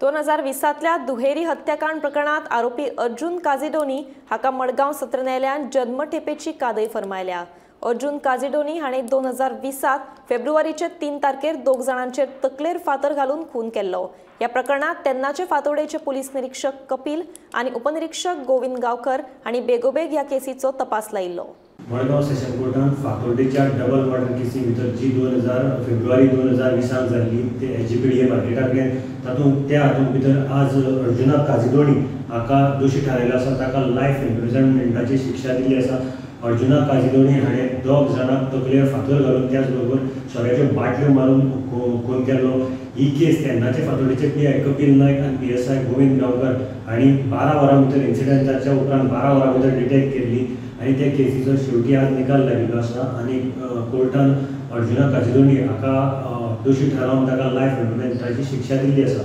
2020तल्या दुहेरी हत्याकांड प्रकरणात आरोपी अर्जुन काजिडोनी हाका मडगांव सत्र न्यायालयान जन्मठेपेची कादय फर्मायल्या। अर्जुन काजिडोनी हाणें 2020 फेब्रुवारीचे 3 तारखेर 2 जाणांचेर तकलेर फातर घालून खून केल्लो। ह्या प्रकरणात तेन्नाचे फातोडेचे पुलीस निरीक्षक कपिल आनी उपनिरीक्षक गोविंद गांवकर हांणी बेगोबेग ह्या केसीचो तपास लायिल्लो। मडगांव सेशन कोर्टान फातोर्डेच्या डबल मर्डर केसी भितर जी 2000 फेब्रुवारी 2020 जाल्ली ते एसजीपीडीए मार्केटा कडेन, तातूंत त्या हातूंत भितर आज अर्जुना काजिदोणी हाका दोशी थारायलो आसा। ताका लायफ इम्प्रिजनमेंटाची शिक्षा दिल्ली आसा। अर्जुना काजिदोणी हाणें 2 जाणांक तकलेर फातर घालून त्याच बरोबर सोऱ्याच्यो बाटल्यो मारून खून केल्लो। ही केस तेन्नाचे फातोर्डेचे पीआय कपिल नायक आनी पीएसआय गोविंद गांवकर हांणी 12 वरां भितर, इन्सिडंटाच्या उपरांत 12 वरां भितर डिटेक्ट केल्ली आनी त्या केसीचो शेवटी आज निकाल लागिल्लो आसा आनी कोर्टान अर्जुना काजिदोणी हाका दोशी थारावन ताका लायफ इम्प्रिजनमेंटाची शिक्षा दिल्ली आसा।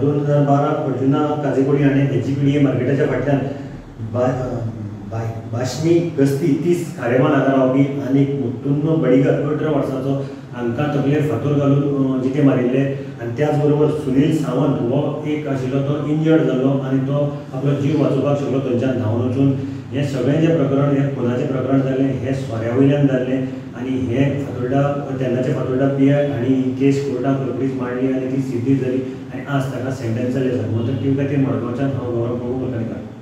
2012 अर्जुना काजिदोणी हाणें एसजीपीडीए मार्केटाच्या फाटल्यान बाशमी गस्ती 30 खारेमान हांगा रावपी आनी मुत्तुन्नो बडिगर 18 वर्सांचो हांकां तकलेर फातर घालून जिते मारिल्ले आनी त्याच बरोबर सुनील सावंत हो एक आशिल्लो तो इंजर्ड जाल्लो आनी तो आपलो जीव वाचोवपाक शकलो थंयच्यान धांवन वचून। हें सगळें जें प्रकरण, हें खुनाचें प्रकरण जालें, हें सोऱ्या वयल्यान जाल्लें आनी हें फातोर्डा तेन्नाचे फातोर्डा पीआय हांणी ही केस कोर्टाक रोखडीच मांडली आनी ती सिद्धी जाली आनी आज ताका सेंटेन्स जाली आसा। म्हणून टीम खातीर मडगांवच्यान हांव गौरव प्रभू कुलकर्णीकार।